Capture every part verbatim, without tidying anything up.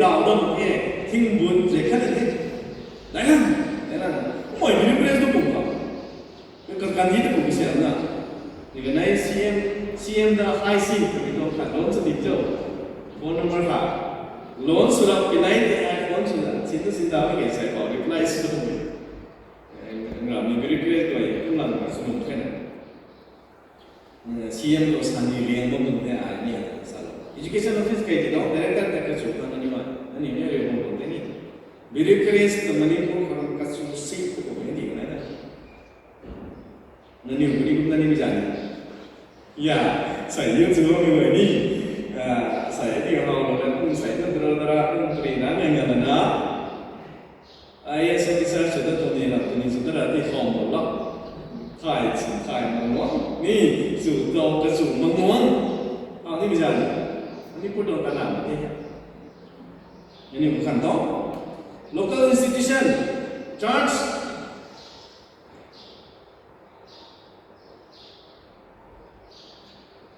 Dau dam e, thing bun ze khat e. Dai lang, dai lang. Kumoi bureaucracy tu kum ka. Kan kan ni tu kum siam na. Ni kan nai C M, C M da high C, kami tu khat loan sa di cho. Phone number ha. Loan sura pinai de ai phone sura. Sin tu sin da ke sai ko reply sura. Ngam ni bureaucracy ko ye, kum lang ka sum khat na. C M lo sani liang bam bam the ai ni a sa lo. Education office kai ti dong director ta ka chu ka na ni ma. Ani ni liang bam bam the ni. Bureaucracy ta Manipur khang ka chu si ko ko ni di na na. Na ni ni kum na ni mi jan. Ya, sai yu chu lo ni ni. Ah, sai ti ha lo na kum sai na dra dra kum tri na na na na. I A S officer sw ta tu ni lam tu ni sw ta ra ti khom lo la. Khai sin khai mang nuang. Ni sw tau ka sw mang nuang. Au ni mi jan. Ani put on ka nam ti. Ani mu khan tau. Local institution, church,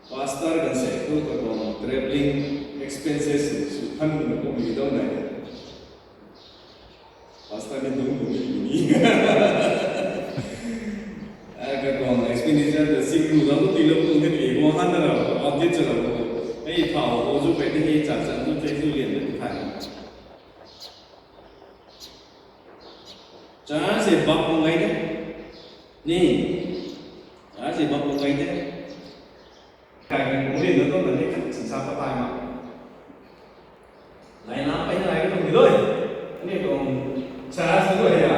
pastor kan se tu ka tuang travelling expenses sw than na kum mi dau nai. Pastor ni dung dung ni ni. Ka tuang expenditure ta sing lu dau tu ti lo tu ni ni mo han na ra audit cha lo. Hei thau ho zu pai ni hei cha cha zu te zu lian ni thai. Church se bak ko ngai de. Ni. Church se bak ko ngai de. Kai kan kung rin na tu na ni kan chin sa pa tai ma. Lai na pai na lai ka tuang ni doi. Ani tuang church se doi ya.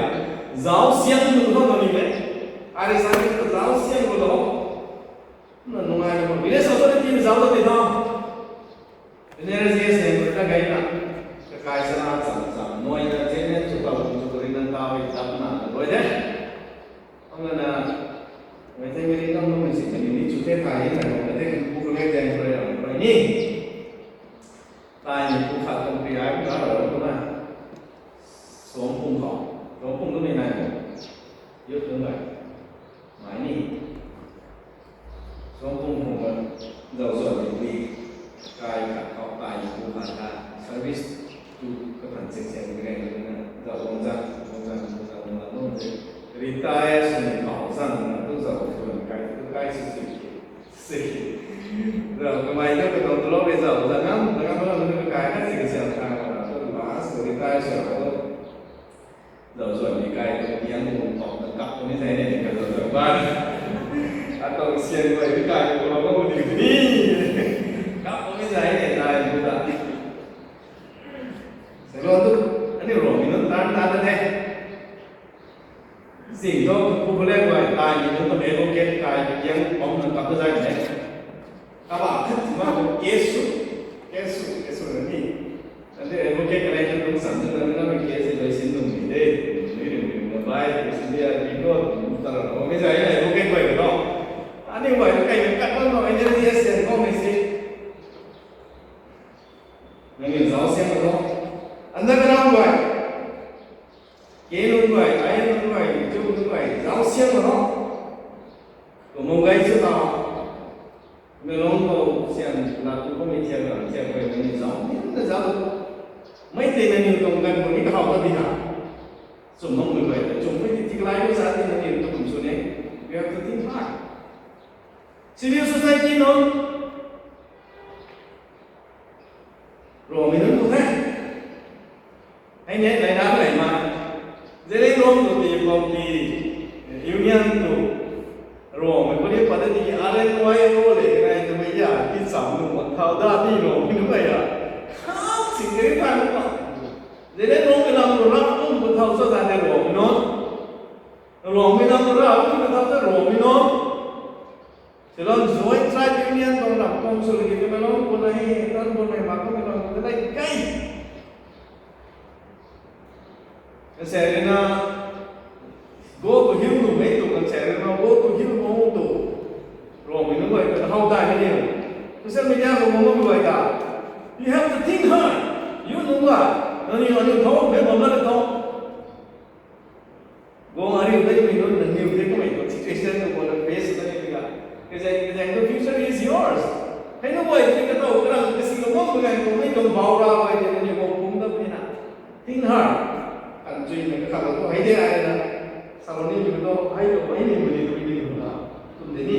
Zau siang tu tu ni le. Ari sa ni zau siang ko lo. Na nungai na village authority zau tu ni tho. Energy se ta gai na. Ka kai sa na cham cham. Noi na chen ne chu ta chu ta rin na ta wi ta na doi de. Ang na, mai thei mi ri kam lu mi si ni ni chu the thai na, na te kan pu ko le den ko le ram ko ni. Tai ni pu khat kan pi ai na ro ko na. Som pung ko. Som pung ko ni nai ko. Yo tu nai. Mai ni. Som pung pung ko. Zau zau ni ni. Kai khat ko tai ni pu khat ka. Service tu ka tan chek chek ni rai na. Zau bong zan, bong zan, bong zan, bong zan, bong zan. Retire sw ni khou zan na tu zau tu kai, tu kai sw sw. Sw. Zau kamei tu ka tong tu lou rui zau zan ngam, zan ngam tu kai na sw sw kai na tu last tu retire sw tu. Zau zau ni kai tu piang bung khou na kap tu ni zai ni ka zau zau ban. Atau sian kai tu kai tu lou bung ni ni. Kap tu ni zai ni zai tu da. Selo tu, ani Rome mi nunc tan ta ta the. Zing tu, pu pu le guay, tai ni nunc ta advocate kai, yang pom na kap ta zai the. Kaba khat ma ko case su, case su, case su na ni. Ante advocate kai tu nung san tu na na case lo sin nung ni de. Ni ni ni na bai, sin dia ni ko, ta ra ko mi zai advocate guay ko. Ani guay kai kat ko no, ani dia sen ko mi si. Nangniw zauc siang lo. Underground guay, ke nunc guay, ai nunc guay, chu nunc guay, zauc siang lo. Kumung gay chu ta. Melong ko sian la tu ko mi thiak lam thiak guay nangniw zauc, nangniw zauc. Mei tei nangniw tuang gan ko ni kahau ta di ha. Chum nung guay, chum mei tei tiklai ko sa ti nangniw tu kum su ne. You have to think hard. Civil society nunc, Rome nunc tu the. Hei ne, lai na lai ma. Zeliangrong tu ti, Rome ti, union tu. Rome ko ni pa de ti, R N Y O le, nai tu mei ya, ti sam nu ma thau da ti Rome nunc mei ya. Kam sing de ta nu pa. Zeliangrong ke lam tu ram tu ma thau sa da de Rome nunc. Rome lam tu ram tu ma thau sa Rome nunc. Silon Joint Tribe Union tuang ram kum sw lagi tu Melong pu na hei, tan pu na hei, mak kum Melong pu na hei, kai. Kan se rui na, go to hill nu mei tu, kan se rui na, go to hill nu tu. Rome nunc guay ta how dai ni. Social media khou nunc guay ta. You have to think hard. You nunc guay. Nangniw, nangniw thou, mei bam na thou. Guang ariu dai mi nunc nangniw de kumei tuang situation tu guang na face dai mi ga. Kazang, kazang tu future is yours. Hei na guay ti katow karang kasi ka bam ka gan kum mei tuang bau ra guay ti nangniw guang pu Har, kan chui na kakhat lo tu hei de ai na. Saloni mi tu hei lo hei ni mi ni tu ni tu na. Kum de ni.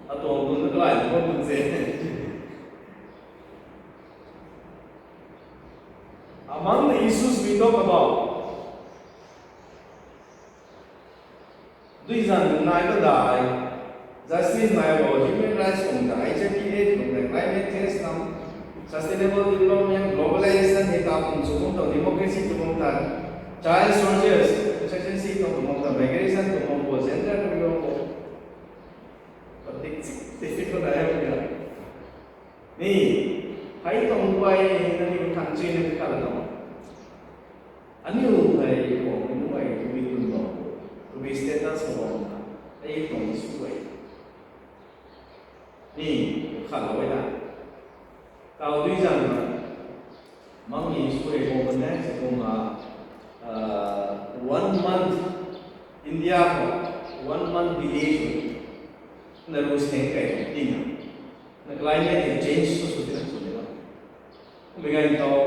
Atuang kum na kalai tu kum se. Among the issues we talk about, dui zan nai ta dai, justice nai bo, human rights kum ta, H I V AIDS kum ta, climate change kum, sustainable development, globalization, hei ta kum su kum ta, democracy kum ta, child soldiers, insurgency kum ta, migration kum ta, gender kum ta, patik chik, patik ko na hai ko. Ni, hei tuang guay na ni kan chui na kakhat lo. Aniu hei tuang ni guay, tabui tun bam, tabui status bam na, hei tuang ni su guay. Ni, kakhat lo na. Tau dui zan na, mang ni su guay bam na, se kum na, uh, one month, India ko, one month delay na lu seng kai, ni na. Na climate change su su tina su ni na. Kum ganv tau,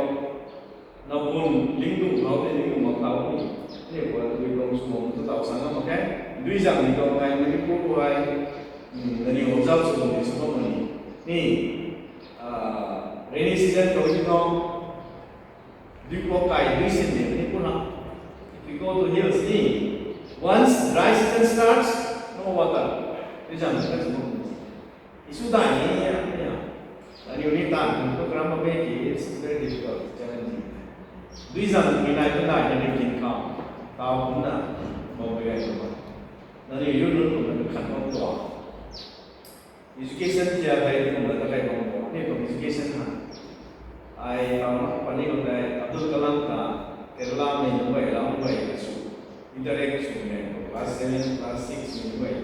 na pun ling du hau te ling du mak tau ni. Ni ko tu bui kong su mong tu tau sang mak khe. Dui zan ni tau kai Manipur ko ai, hmm, na ni observe su ni su mak ni. Ni, ah, rainy season ko ni tau. Dui ko kai dui sin ni Manipur ha. If you go to hills ni, once dry season starts, no water. Dui zan ni ka su mak ni. Issue dai ni ya, ya. Aniu ni tan program ma be ki, it's very difficult, challenging. Dui zan ni nai tu nai ni kin kham. Tau kum na, bam be gai tu ma. Aniu youth nunc kum na khan bam tu. Education tia kai kum na ta kai bam tu. Ni kum education ha. Ai tau na, pani kum dai, Abdul Kalam ta, Kerala mei nunc guay, lam guay, su. Interact su ni, class seven, class six mei nunc guay,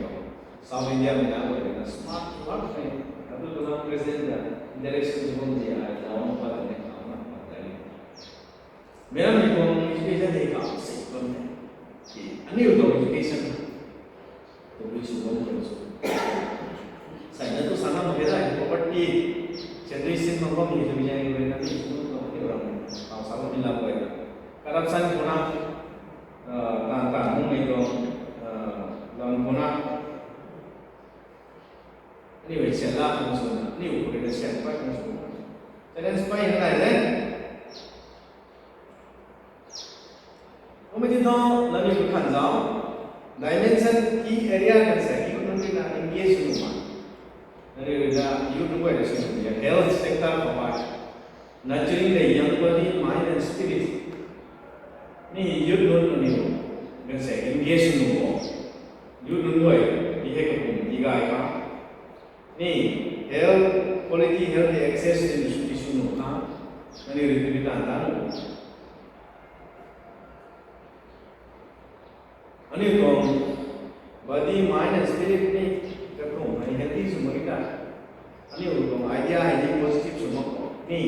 South India mei na guay na smart, smart mei, Abdul Kalam president na interaction tu bam di ai, na bam pat ni, na bam pat ni. Mera mei tuang education hei kam si bam ni. Ki, aniu tuang education. Tu bui su bam ni su. Sai na tu sana mak khe dai, property, sandwich sin mak bam ni, tu bui jang ni na ni su bam ni ram. Tau sa bam ni lam guay na. Corruption ko na, ah, tan tan mung mei tuang, ah, lam ko na. Anyway, sian la khang sw na, aniu khou rui na sian pay khang sw na. Challenge pay na nai le. Kum ti thu, nangniw khou khan zau. Dimension key area kan sa, youth nunc rui na engage sw nuh ma. Nangniw rui na youth nunc guay na sw nuh ya, health sector khou hei. Nurturing the young body, mind and spirit. Ni youth nunc nangniw kan sa engage sw nuh o. Youth nunc guay, i hei kapum, i gay ka. Ni health, quality health access ni sw ti sw nuh kha. Nangniw rui tu bi tan tan nuh. Aniu tuang body, mind and spirit ni kathumh hei healthy sw mak ta. Aniu tuang idea hei ni positive sw mak khou ni.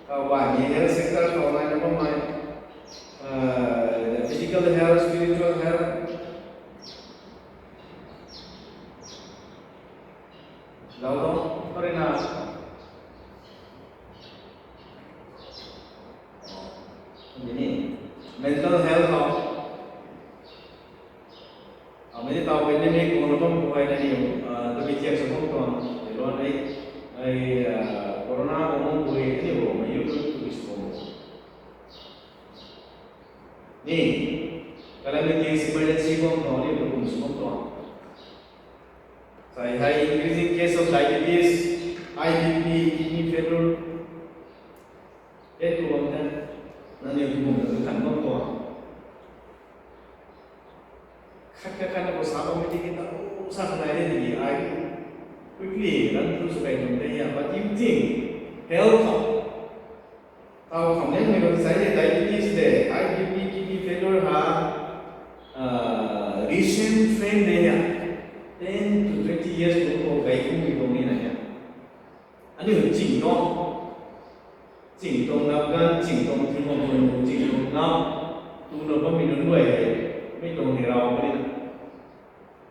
Kaw ba ni health sector khou nai na bammei, uh, physical health, spiritual health. Zau lo, kari na. Ni, mental health ho. Amei tau pandemic kung na bam khou hei na ni, ah, tabui thiak sw bam tuang, tei luan ei, ei, ah, corona kung bam khou hei, aniu Rongmei youth nunc tabui sw bam khou. Ni, calamities, emergency bam khou aniu tabui sw bam tuang. Sai hei increasing case of diabetes, high B P, kidney failure. Hei tu bam the, nangniw tu bam the, tu khan bam tuang. Khat khat khat na khou sa bam mei tiki ta, oh, sa kha nai de tiki, I quickly run through sw kai tuang the ya, but you think, health khou, tau khou nang mei khou sai de, diabetes de, high B P, kidney failure ha, uh, recent trend de ya, ten to twenty years ago khou gay kum mei tuang ni na ya. Aniu ching tuang, ching tuang nap gan, ching tuang thing bam tuang, ching tuang nap, tu na bammei nunc guay hei, mi tuang ni rau puni na.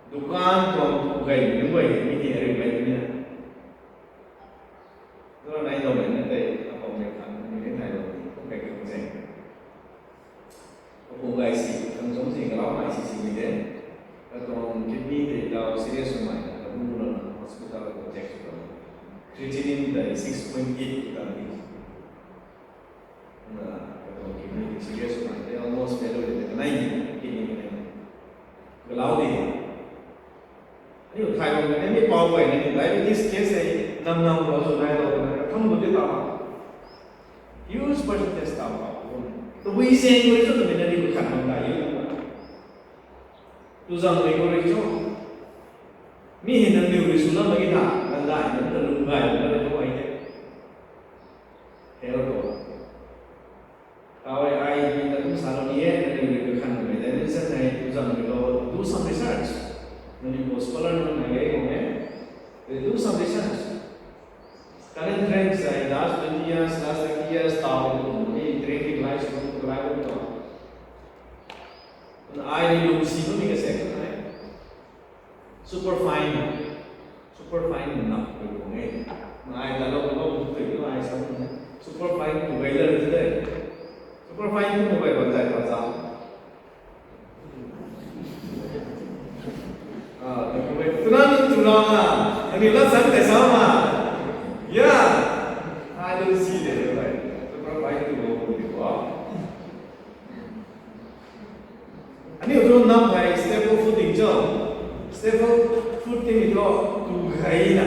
Dukan tuang tu gay nunc guay hei, mi ni ariu gay puni na. Tu na nai dau mei na tei, apam mei khan, mi ni nai dau mei, kum kai kum se. Creatinine tei six point eight ta ni. Na, katuang kidney serious na, they almost failure de kanei ni, kidney kanei ni. Galau di. Aniu thay bam kanei ni pau guay na ni, diabetes case hei nam nam lou sw nai lou na, kathum bu di ta. Huge percentage ta ba. Tabui se ngui chu tabui na ni bu khat bam dai yu. Tu zang rui khou rui cho. Mi hei nangniw rui sw lam mak ge na, nang gay, nang ta lung gay, nang ta lung gay de. Hei lo. Tau e, ai ni ta kum sa lou ni e, nangniw rui kakhan mei de, ni sa nai tu zang rui khou, do some research. Nangniw khou scholar nunc nai e khou e, do some research. Current trends ai last twenty years, last thirty years, tau e kum ni trend ni lai sw kum lai kum to. Ai ni lung si kum ni ka se kum ai. Superfine, superfine nap koi bung e. Nai ta lou lou bung tui tu ai sa bung e. Superfine tu gai lar tu de. Superfine tu mobile ban zai ta zau. Ah, tu mobile tu na tu na na. Ani la sang ta sa ma. Ya. Ai lu si de tu bai. Superfine tu bung tu wa. Aniu thu nam hei staple food ding cho. Staple food tei mi thu tu gay na.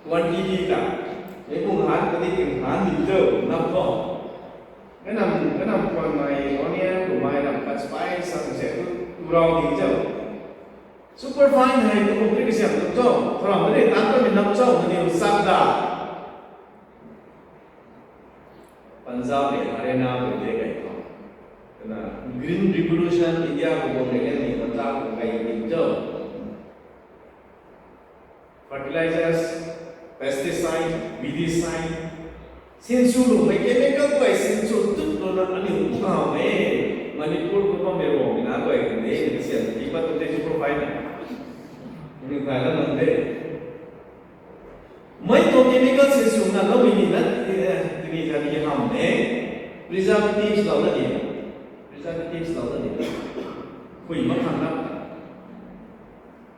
Quantity ta. Mei pung han, kati ting han ding cho, nam thu. Kanam, kanam kwan mei, onion, kumai nam khat spice, sam se tu, tu rau ding cho. Superfine hei tu kung kri kasiam tu cho. Thoram tu ni tan tu mi nam cho, nangniw sak da. Punjab le Haryana le de kai tho. Kana Green Revolution India khou bam le ni Punjab khou kai ni cho. Fertilizers, pesticide, weedicide. Sinsw lu mei chemical guay sinsw tuk lu na aniu pu kau e. Manipur khou bam le rom na guay kan de ni sian ti pat tu te superfine. Ni kai la nang de. Mei tuang chemical sinsw na lou ni na, eh, tini ta ni ham e. Preservatives lou na ni. Preservatives lou na ni. Hui mak khang na.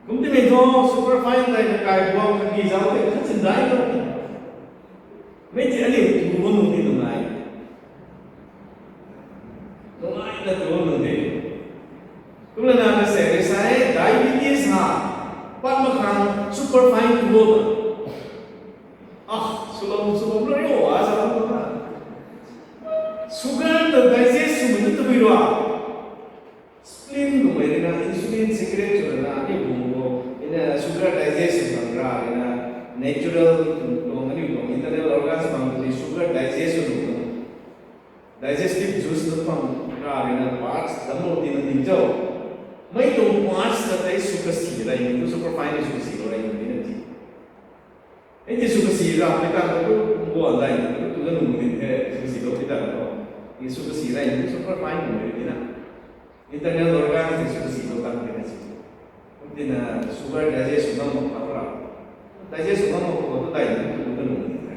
Kum ti mei thu superfine tei na kai buang kaki zau tei khat chin dai na. Mei ti aniu tu bam nu ti nung ai. Nung ai na tu bam nu ti. Kumna na na se re sai diabetes ha. Pat mak khang superfine tu bam. Ah, sulom, sulom lo yo, a sa lo na. Sugar ta digest sw mei tu tabui rua. Spleen kummei rui na, insulin secrete sw rui na, ni bung khou, ina sugar digest sw bam ra rui na, natural tuang, aniu tuang internal organs bang ni sugar digest sw bam. Digestive juice na bam ra rui na, parts dam lo ti na ding cho. Mei tuang parts ta tei sw kasi rei ni, tu superfine sw kasi rei ni na ti. Ei ti sw kasi ra, pei tang tu, buan dai, tu, tu na nung ni the, sw kasi lo pei tang tu. Ni sw kasi rei ni, superfine ni na. Internal organ ni sw kasi lo tang ni na si. Kum ti na sugar digest sw ngam mak khou ra. Digest sw ngam mak khou tu dai ni tu na nung ni the.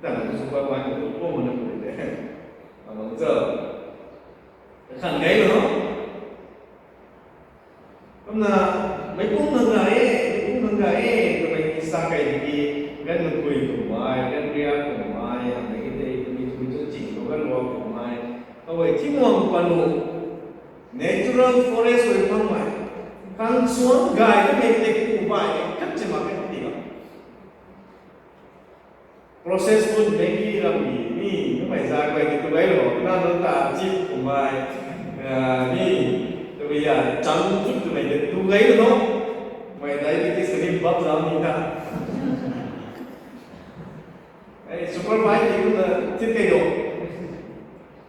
Tang tu superfine tu kum na nung ni the. Amang cho. Khan gai lo. Kumna, mei pung nang ga e, mei pung nang ga e, twmei ti sa kai di ki, gan nukui kummei, gan ria kummei, amei ki tei, tumi tumi tu ching lo gan rua kummei. Kawei Tingwang panu, natural forest wei pangmei. Kang suang gai twmei tei kummei, kan chi mak kan ti lo. Processed food Maggi ram ni, ni, numei zat guay ni tu gai lo, na lo ta chip kummei, ah, ni, tu ya, junk food twmei ni tu gai lo, mei diabetes ni bap zau ni ta. Eh, superfine ni tu na, tit kai lo.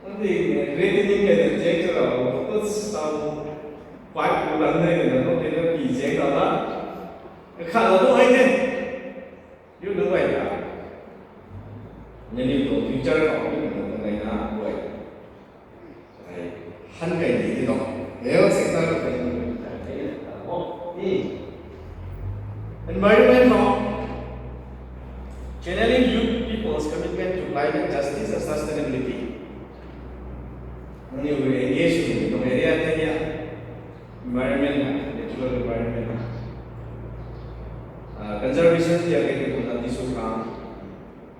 Nanti, eh, creatinine kai lo, check cho lo, tu sam, five tu lang nai na, no, ni na, pi check lo na. Khat lo tu ai ne. Yu nunc guay ta, nangniw tuang future khou yu nunc guay na guay, ai, han kai ni ti tuang. Health sector khou kai ni. Environment khou, channeling young people's commitment to climate justice and sustainability. Nangniw rui engage sw ni tuang area tei ni, environment, natural environment. Ah, conservation ti a kai ti tuang Ni sw khang,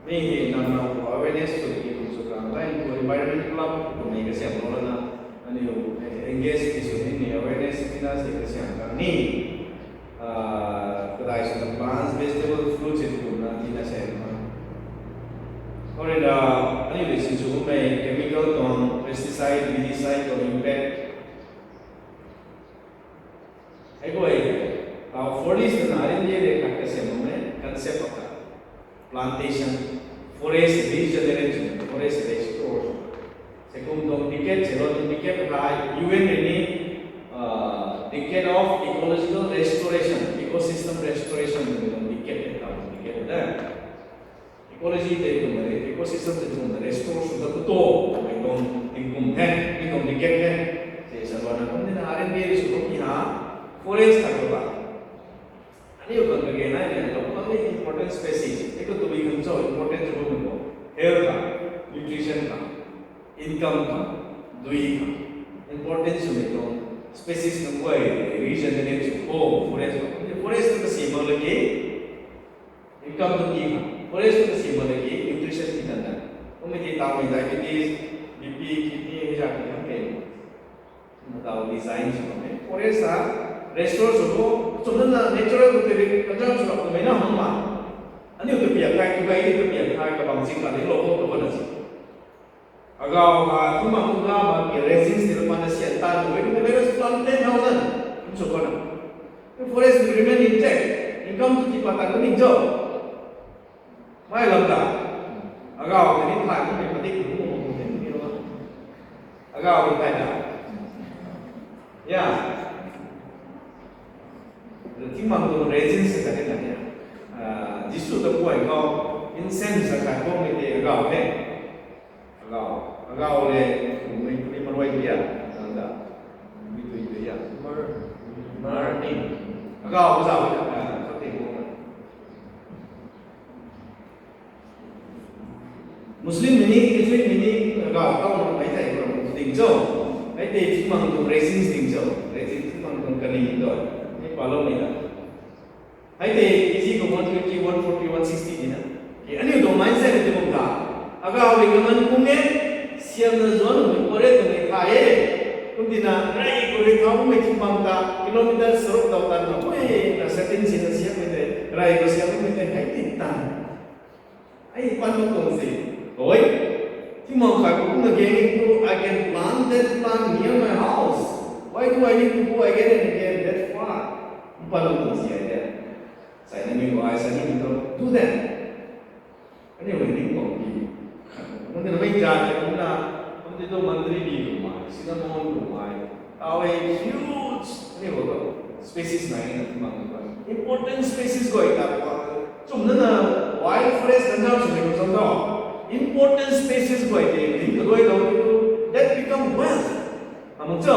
mi hei nang nang khou awareness sw ki kum sw khang, lai khou environment club khou mei kasiam lou lana, aniu engage ki sw ni ni awareness tina se kasiam khang ni, ah, kadai sw na plants, vegetable, fruits in kumna tina se ma. Already, aniu le sin sw mei chemical tuang, pesticide, fungicide tuang impact. Hei guay, ah, forest na rin ye de khat kasiam mei concept of plantation, forest regeneration, forest restore. Sekum tuang decade, zero tuang decade hei U N ni, ah, decade of ecological restoration, ecosystem restoration tuang decade, tuang decade de. Ecology tei kumna re, ecosystem tei kumna restore sw da ku to, mei tuang tingkum the, mi tuang decade the. Se sa lana kum ni na R and B sw kum ki ha, forest ta ko ba. Aniu kan ka gen ai ni, lo kan ni important species, e ko tu bi kan cho important cho ko, health ka, nutrition ka, income ka, dui ka, important sw mei tuang species na guay, regenerate sw ko, forest ka, forest ka si ma lagi, income tu ki ha, forest tu si ma lagi, nutrition ki tan da. Kum mei ti tau mei diabetes, B P, kidney, hei zat ki hang ke. Matau design sw mei. Forest a, restore sw ko, sw na natural ko tei conserve sw ko mei na hang ma. Aniu tu piak kai, tu kai, tu piak kai, kabang sing ka ni lo ko, ko na si. Agau ha, tu ma tu ga ma, ki resins ni lo pa na sian ta, tu wei, tu wei, tu plant ten thousand, kum sw ko na. The forest will remain intact. Income tu ti pa ta ko ni jo. Mai lam ta. Agau tei ni thay kum ni padik kum kum kum kum kum. Agau ni thay ta. Ya. Tingmang tuang resins ka ni ta ya. Ah, Jisu ta kuay khou incense sa kai khou mei tei agau the. Agau, agau le, mei tui marui dia, nang da. Mei tui tui ya. Mar, mar ni. Agau zau da, ah, kau tei kum. Muslim mei ni, Catholic mei ni, agau tau na mei tei kum ding cho. Mei tei tingmang tuang resins ding cho. Resins tingmang tuang kani to. Mei palou mei da. Hei tei, easy ko one twenty, one forty, one sixty ni na. Ki aniu tuang mindset ti bam ta. Agau le kaman kum e, siam na zuan kum e, kore tum e tha e. Kum ti na, rai kore tha kum e ti bam ta, kilometer saruk tau tan na, ui, na setin si na siam e te, rai ko siam e te, hei ti tan. Ai pan mak tuang si. Oi. Tingmang kai kum na geng tu, I can plant that plant near my house. Why do I need to go again and again that far? Pan mak tuang si ai de. Sai na mi ko ai sa ni mi to do that. Ani wei ni ko ki. Mun na mei ja ke mun na, mun ti to mantri bi ko mai, cinnamon ko mai. Tau e huge, ani ko to species nai na tingmang ko. Important species ko ai ta ko. Chum na na wild forest na na chum ko chum to. Important species ko ai te, ling ko doi to, that become wealth. Amang cho.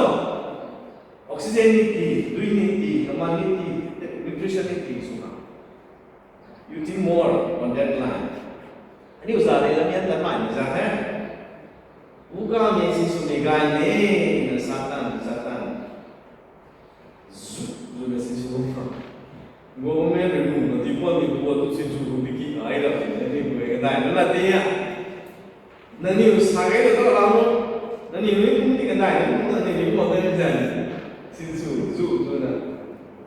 Oxygen ni ti, dui ni ti, kaman ni ti, nutrition ni ti, sw na. You think more on that line. Aniu za ni lam yan ta mai ni za the. Uka ni si sw ni gay ni, na Satan, Satan. Zu, zu na si sw. Government rui kum na ti puan ni puan tu si zu kum ni ki ai ra ni, ni kum e dai na la ti ya. Nangniw sa gay ta lam o. Nangniw ni kum ni kadai ni kum nangniw ni kum nangniw zan. Sin su, zu, zu na.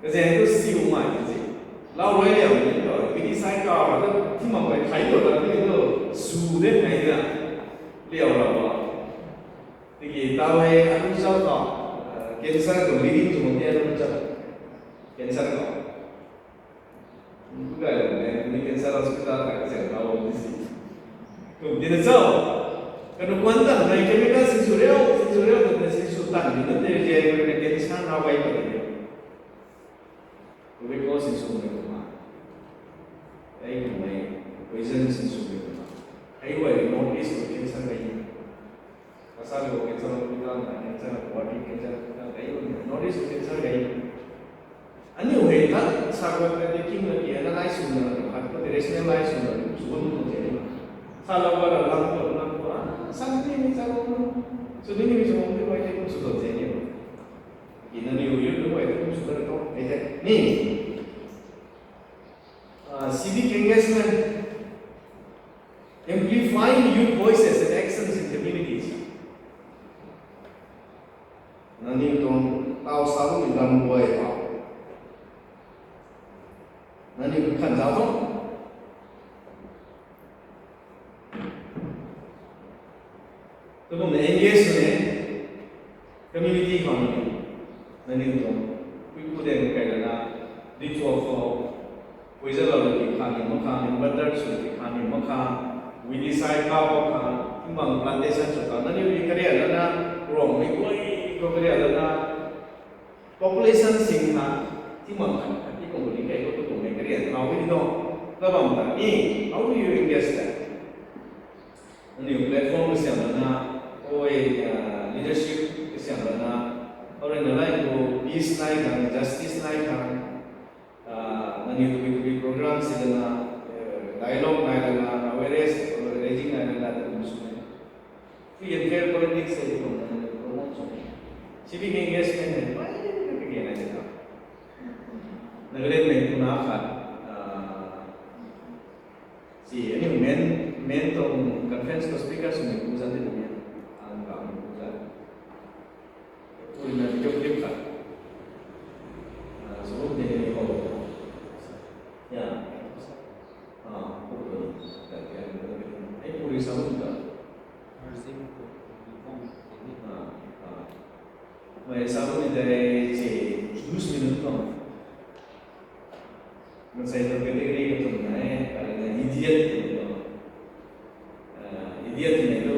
Kazan tu siu mai ti si. Lau rui liam ni to. Bini sai ka ra ta, ti ma bai khai to ta ni to. Su de khai na. Liau ra ba. Tiki tau hei anu chau to. Cancer ko leading to mate anu chau. Cancer ko. Kum tu gay lam e, ni cancer hospital ta ka chang tau di si. Kum tina cho. Kanu kuan tan mei chemical sin su riu, sin su riu, tina sin su tan ni na te je, kanu na cancer na wai pa ni. Kum ko sin su mei kum ma. Ai kum mei, poison sin su mei kum ma. Ai wai North East ko cancer mei. Kasari ko cancer hospital na, cancer, Guwahati cancer hospital, kai o ni, North East cancer kai. Aniu hei ta, sa ko ka te king na ki analyze sw na, khat ko te rationalize sw na, sw bam ko te. Sa la ba la lang ko, lang ko, ah, sa ni ni sa ko. Sw ni ni sw ko, ni ko te sw ko te ni. Ki na ni u yu ni ko te sw ko te ni. Ah, si civic engagement, amplifying youth voices and actions in communities. Nangniw tuang tau sa bammei lam guay khou nangniw khan zauc tho. Tabumna engage sw ne, community khou nangniw, nangniw tuang puipu daeng kai lana, ritual khou, puizalou ki khan ni mak kha, ni butter sw ki khan ni mak kha, widi sai kau mak kha, tingmang plantation sw kha, nangniw ni kariak lana, Ruangmei guay khou kariak lana, population sing kha, tingmang khat khat ti kum ni kai khou tu kummei kariak thau ni tho, kabam ta ni, how do you engage that? Nangniw platform kasiam lana, oi, leadership kasiam lana, oi na lai khou peace nai khang, justice nai khang, nangniw tabui tabui program si lana, dialogue nai lana, awareness raising nai lana, tabui sw nai. Free and fair politics hei kum nangniw promote sw nai. Civic engagement hei pai kage nai ta. Nagaland mei puna khat, si aniu main, main tuang conference khou speaker swmei pu zan ti ni, ang kamei pu zan. Purina video clip khat. So, ni ni ho. Ya. Ah, purina. Ai puri sa ta. Mei sa ni dei si, use ni nunc tuang. Maansei tuang category ka tuang na e, kari na idiot tuang tuang. Idiot ni tu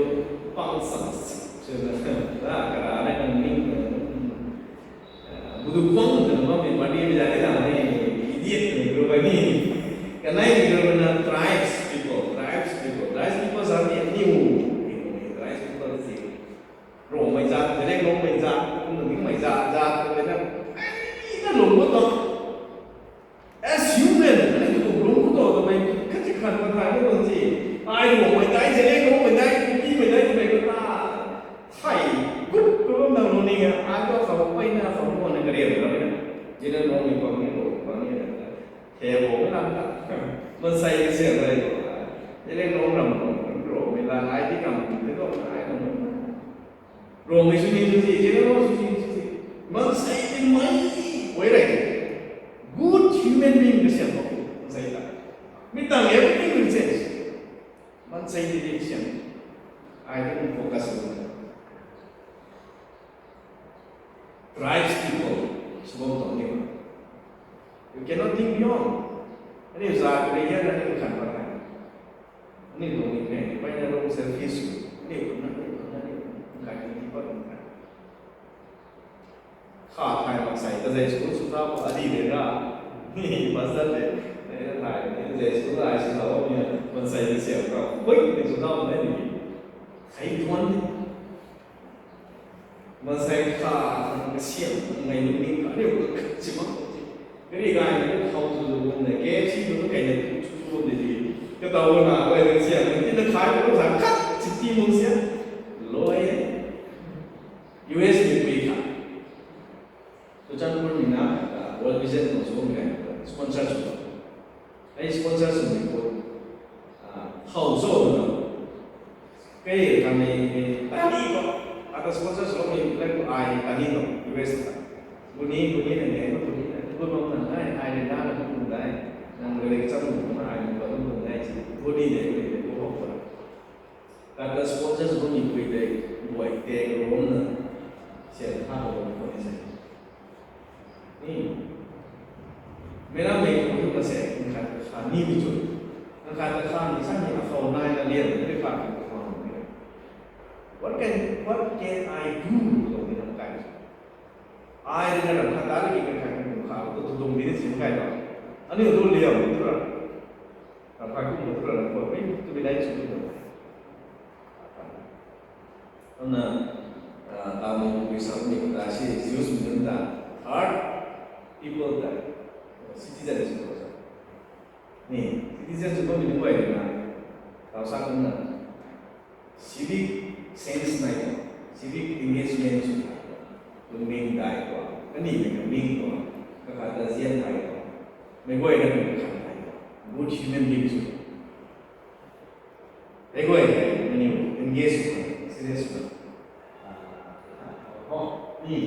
pang sang sw na, kara na kan ning na, budu pang na bammei party mei zat na ni, idiot ni group ni. Kanei ni group na tribes people, tribes people, tribes people sa ni new, tribes people si. Ruangmei zat, Zeliangrongmei zat, kum ningmei zat, zat, na, ai na lung khou tu. As human, aniu tu lung khou tu, twmei khat si khat ta thay ni tuang si. Ai Ruangmei dai, Zeliangrongmei dai, Kukimei dai, twmei khou ta. Thay, gut, gut nang lung ni, ai tu khou, pai na khou, lung na kariam na, Zeliangrongmei pang ni, Ruangmei pang ni, the bo na ta. Maansei ni siam dai bo. Zeliangrong ram, Ruangmei la, ai di kam, te tu, ai tu. Ruangmei sw ni sw si, Zeliangrong sw si sw si. Maansei ti mei, wei rei. Good human being kasiam khou, maansei ta. Mi tang everything will change. Maansei ti di kasiam. Ai tu focus sw. Tribes people, sw bam tuang ni. You cannot think beyond. Aniu zat kariak na aniu khan pat hei. Aniu tuang ni pen, pai na rong selfish sw. Aniu khun na, aniu khun na, aniu khun na, kai ni pat khun na. Kha thay maansei ta zei sw sw ta pa adi de ra. Ni pastor de, ni na thay, ni zei sw ta ai sw ta ni, maansei ni siam ta. Hui, ni sw ta ni ni. Khai tuan ni. Maansei kha khang kasiam ngai lungning kha aniu kha si mak. Gari gay na khou tu lu bum de, K F C tu kai na tu tu tu de di. Kataw na kai na siam, ni na khai ko sa khat si ti mung siam. Loi e. U S ni pui kha. Churachandpur ni na, World Vision khou sw bam kha, sponsor sw. Ai sponsor swmei khou, how zo na. Kei kamei, tani khou, ata sponsor swmei plan khou ai tani khou, U S ta. Buni, buni na nge, buni na, buni bam na nai, ai ni na na buni dai. Nang rui cham buni na ai ni buni dai, buni de, buni de, buni bam na. Kata sponsor swmei pui tei, buai tei rom na, sian tha rom khou ni sa. Ni, mei na mei khou ni ma se, nkhat kha ni mi chu. Nkhat kha ni sa ni akhou nai na lian, ni kha ni kha ni. What can, what can I do? Tong ni na kai. Ai ni na ram khat ta ni kha ni kha, tu tu tong ni si kai na. Ani tu lian, tu ra. Ram khat kum tu ra, ram khat kum tu bi lai chu tu. Kumna, tau ni kum bi sa ni ta si, use mi ta, hard people ta, citizens ko sa. Ni, citizens ko mi ni wai na, tau sa kumna, civic sense nai ko, civic engagement sw nai ko, lungning dai ko, kani mei lungning ko, kakhat ta zian nai ko, mei guay na mei kakhat nai ko, Good human being sw. Hei guay hei nangniw engage sw, serious sw. Ho, ni,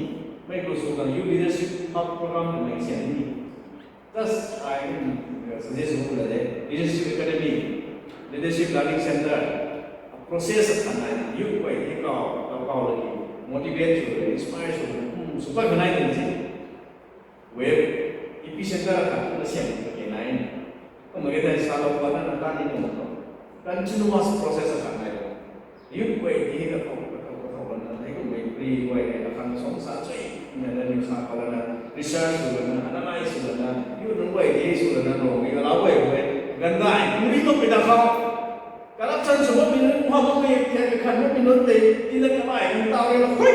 mei ku sw kan youth leadership hub program kan mei sian ni. Just I, uh, suggest sw la de, leadership academy, leadership learning center, a process khat nai na, youth guay ni kau, kau, kau lagi, motivate sw, inspire sw, hmm, sw pat kanai kan si. Web epicenter khat na siam ka ke nai. Kumna ke tai sa lou pa na na ta ni mo to. Continuous process khat nai lo. Youth guay ni ka thau, ka thau, ka thau na, hei kum mei pri guay ni ka thang song sa chui. Na na ni sa pa na, research sw na, analyze sw na, youth nunc guay ni sw na, nong ni ka lau guay guay. Gandai, kuri to pe da khou. Corruption sw bammei nunc, khou bammei, thiak kakhan bammei nunc tei, tina kamei, ntaw rui na khui.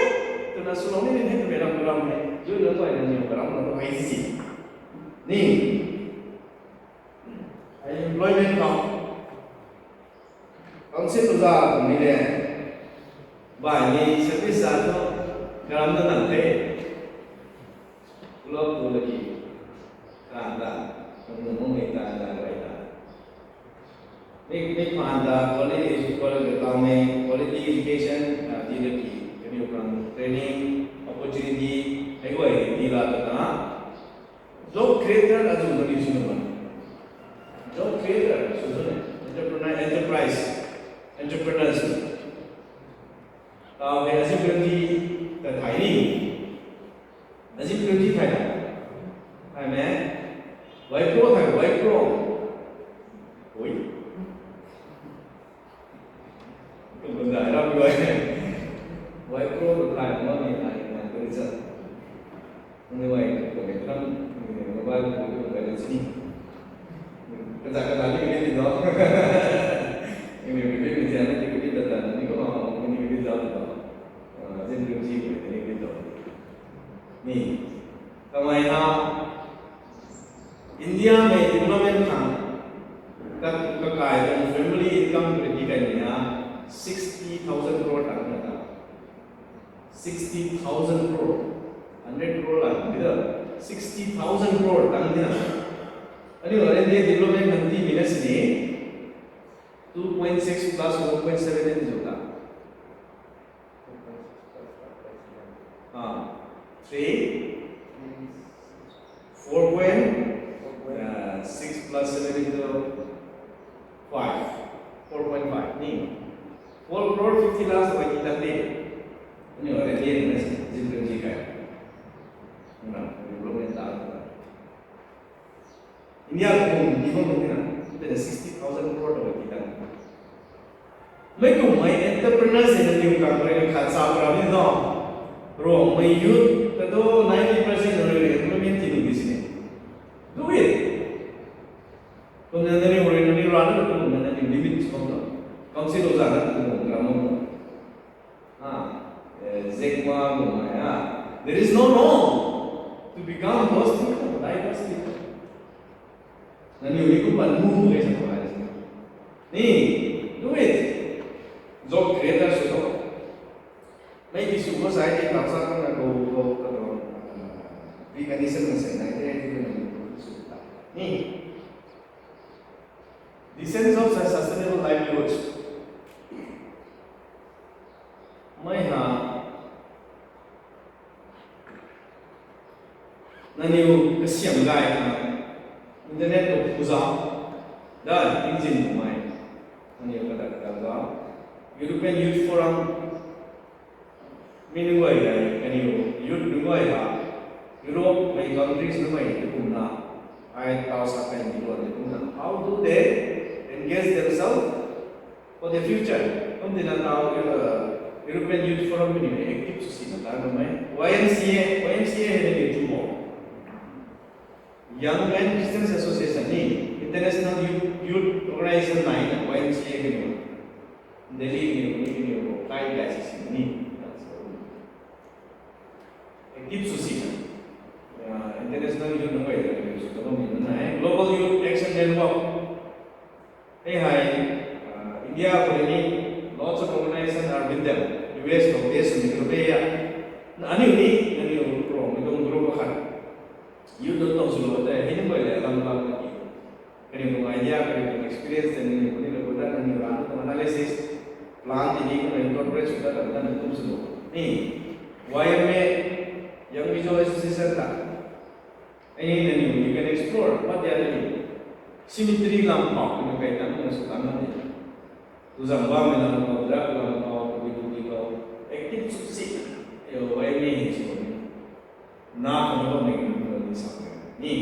Twna swlou ni ni hei twmei ram karam hei, youth nunc guay na niw karam na tu hei si. Ni. Hei employment khou. Council tu za twmei le. Bai ni service za tu, karam na nang the. Club tu lagi. Tan ta, nung nung mei tan ta, bai ta. Mei, mei phaan ta, quality, quality, quality education, ah, di laki, kaniw khang training, opportunity, hei guay, di la ta na. Job creator, azu na di sw na. Job creator, sw sw na. Entrepreneur, enterprise, entrepreneurs. Tau hei azu kan di, ta thai ni. Azu kan di thai na. Thai me. Wipro thai, Wipro. Ui. Kum bun dai ram guay. Wipro tu thai mo ni ai, ai tu ri chat. Ni wai kum e tam, ni mobile kum kum bai na chini. Kaza kaza ni ni do. Ni ni ni ni ni ni ni do. Ah, zin rim ji kum ni ni do. Ni. Kamei ha, India mei development khang, ka, kakai tuang family income kuri di kai ni ha, sixty thousand crore tang na ta. Sixty thousand crore. Hundred crore la, bida, sixty thousand crore tang di na. Aniu India development khang di mi na sini, two point six plus one point seven ni zo ta. Ah, three, four point, uh, six plus seven into five, four point five ni. Four crore fifty lakhs bai ti tan de. Ni already ni zin kan ji kai. Na, development ta. India kum ni kum ni na, pen sixty thousand crore bai ti tan. Mei kum mei entrepreneurs ni niw kang rui khat sa pra ni no. Rongmei youth ka tu ninety percent rui employment ti ni di sini. Do it. Kum na ni rui ni ra na kum na ni limit sw bam lo. Council lo za na kum na mo. Ah, eh, Jack Ma kum mei ah. There is no wrong to become those people, like those people. Nangniw ni kum pan mu mu kei sa ko ai. Ni, do it. Job creator sw tho. Mei ki sw ko sai ni tau sa ko na ko, ko, ko, ko, ah, recognition na sai nai de, de, de, de, sw ta. Ni. The sense of sustainable livelihoods. Mei ha, nangniw kasiam gay khang, internet khou phu zau, da, engine khou mei, nangniw kadak kadak zau, European Youth Forum, mi nunc guay hei, kaniw youth nunc guay ha, Europe mei countries nunc guay tu kumna, ai tau sa kan di guay tu kumna, how do they engage themselves for the future? Kum tina tau, uh, European Youth Forum ni active sw sina ta na mei. Y M C A, Y M C A hei ni tu mo. Young Men Christian Association ni, International Youth, Youth Organization nai na, Y M C A hei ni. Delhi ni, ni, ni, ni, kai kai si si ni. Active sw sina. Uh, international youth nunc guay ta ni sw ta bam ni na. Global Youth Action Network. Hei hei, uh, India khou ni, lots of organization are with them. U S khou base ni khou be ya. Na aniu ni, aniu khou ni tuang group khat. Youth nunc tuang sw lo te, hei ni guay le lam lam na ki. Nangniw tuang idea, kaniw tuang experience tei nangniw puni na kuda nangniw rana tuang analysis, plan tei ni kumna incorporate sw ta ta nangniw kum sw lo. Ni, Y M A, Young Mizo Association ta. Ai ni nangniw, you can explore what they are doing. Cemetery lam pau, kaniw kai tang na sw tang na ni. Tuzang bammei lam pau, drug lam pau, tabui tabui pau. Active sw si, yo, Y M A ni sw ni. Na kaniw bammei kaniw ni sa ni.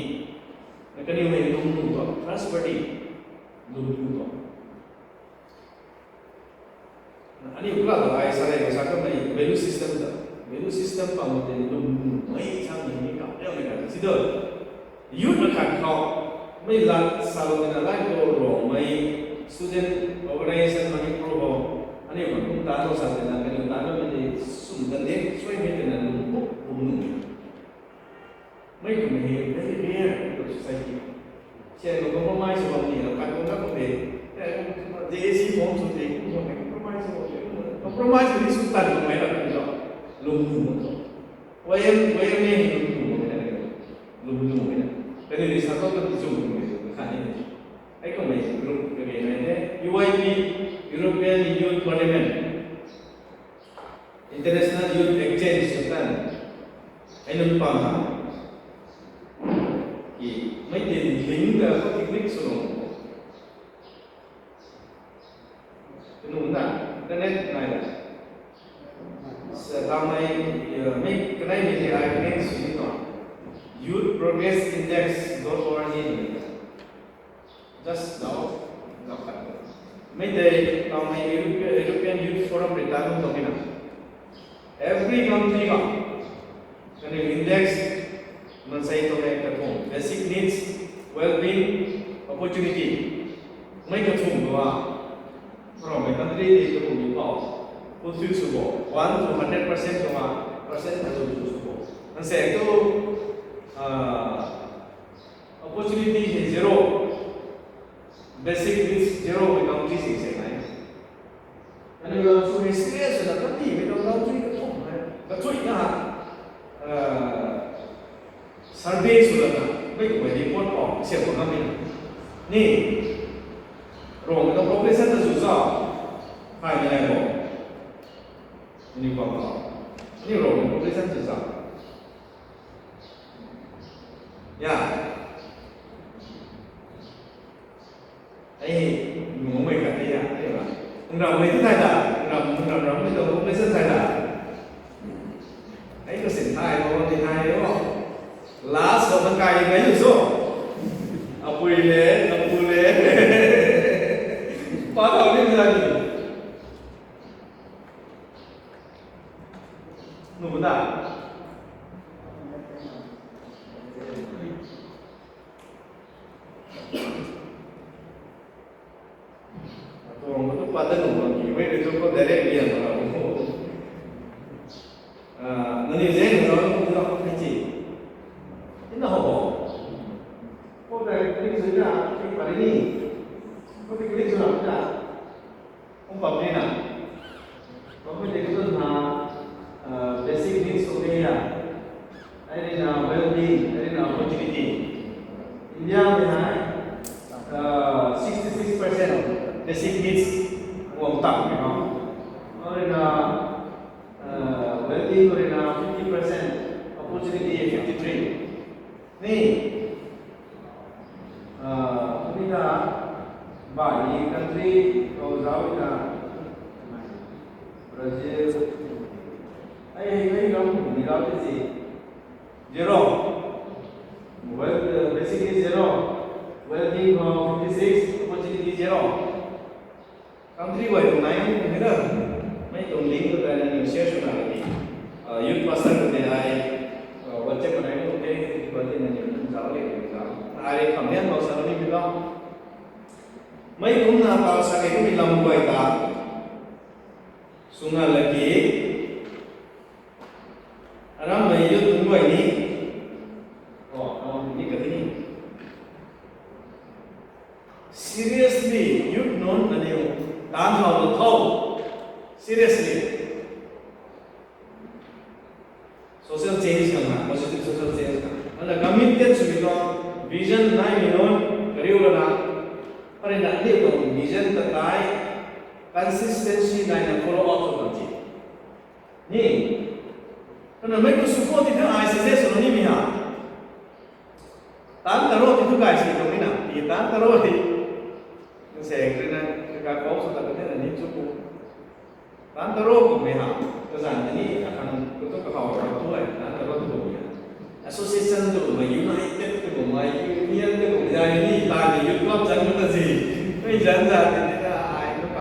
Na kaniw hei lwm lwm bam, trustworthy. Lwm lwm bam. Aniu kula ta ai sa rei sa kamei value system ta. Value system pang tei lwm lwm mei sa ni ni kam rei ni kan si do. Youth na khat khou, mei lat salou na lai ko Rongmei student organization mani pro ho. Aniu man kum ta lo sa tei na kaniw ta lo mei tei sum kan de, sui mei tei na lwm buk bum nu. Mei kum hei very rare in the society. Sian ko compromise bam ni la, kan ko na ko de. J A C form sw de, kum ko compromise bam de. Compromise ni sw tan ko mei la kan lo. Lwm lwm bam. Y M, Y M A ni lwm lwm bam na. Lwm lwm bam na. Kaniw ni sa ko kan zoom bam na. Kha ni. Ai ko mei group ka ni na de. U Y P, European Youth Parliament. International Youth Exchange sw tan. Ai nunc pang ha. Ki, mei tei link ta ko technique sw lo. Kanu na, internet nai la. Sa ta mei, mei kanei mei tei ai connect sw ni tuang. Youth Progress Index dot org ni. Just now, now, mei tei, tau mei European, European Youth Forum rui tan tang na. Every country khou, kaniw index, mansei tang mei kathumh, basic needs, well-being, opportunity. Mei kathumh khou a, from a country ni kathumh ni khou, fulfill sw bo, one to hundred percent khou a, percent kathumh sw bo. Mansei tu, ah, opportunity hei zero. Basic needs zero mei country si se nai. Aniu lam sw hei serious na kati mei tuang country kathumh nai. Kathui na ha. Ah, survey sw lana, mei kumei report khou siam bam na ni. Ni, Rongmei tuang population ta sw sa. Hai ni nai bo. Ni bam ta. Ni Rongmei population sw sa. Ya. Ai, nungmei khat ni ya, ai ba. Nram mei tu thai da, nram, nram, nram mei tu population thai da. Ai ko sin thai lo, ni thai lo. Last ko na kai mei tu so. Apui le, apu le. Pa thau ni na ni. Nu da. Tuang tu pata nu bam ki, wei tu ko direct lian bam ko. Ah, nani zeng na ko na ko chi. Ina ho. Ko direct click sui na, click pari ni. Ko click sui na. Kum pam ni na. Kum pam ni tu na, ah, basic needs of India. Ai ni na well-being, ai ni na opportunity. India mei hai, ah, sixty-six percent basic needs guang tang ni na. Ai ni na, ah, well-being ai ni na fifty percent, opportunity fifty-three. Ni, ah, kuni ta, bai ni country khou zauc ta, Brazil, ai, ai, ai, ram ni zauc ta si, zero. Well, uh, basically zero. Well-being khou fifty-six, opportunity zero. Country wise nai ni na. Mei tuang link tu ta nangniw share sw na ni. Ah, youth pastor tu ni ai, ah, WhatsApp nai ni, okay, WhatsApp nangniw zauc le ni zauc. Ai kam nian bau sa ni mi lo. Mei kum na tau sa ke kum mi lam guay ta. Sw nga laki. Aram mei youth kum guay ni. Oh, aram ni ka ni. Seriously, youth nunc aniu taanv thau lo tho. Seriously. Social change khang na, positive social change khang. Ana committed swmei tuang, vision naimei nunc, kariu lana, Aniu tuang vision ta tei consistency naina follow up sw bam ti ni. Kana mei tu support ti the, I suggest sw ni mi ha. Tan taro ti tu kai si tu ni na, ti tan taro ti. Nse kri na, kaka kau sw ta ka ni na ni chu ku. Tan taro kummei ha, kazan ni, akhang kutu kahau ra tu ai, tan taro tu kummei ha. Association tu kummei, united tu kummei, union tu kummei, ai ni, ta ni youth club zan tu ta zi. Mei zan zan ni,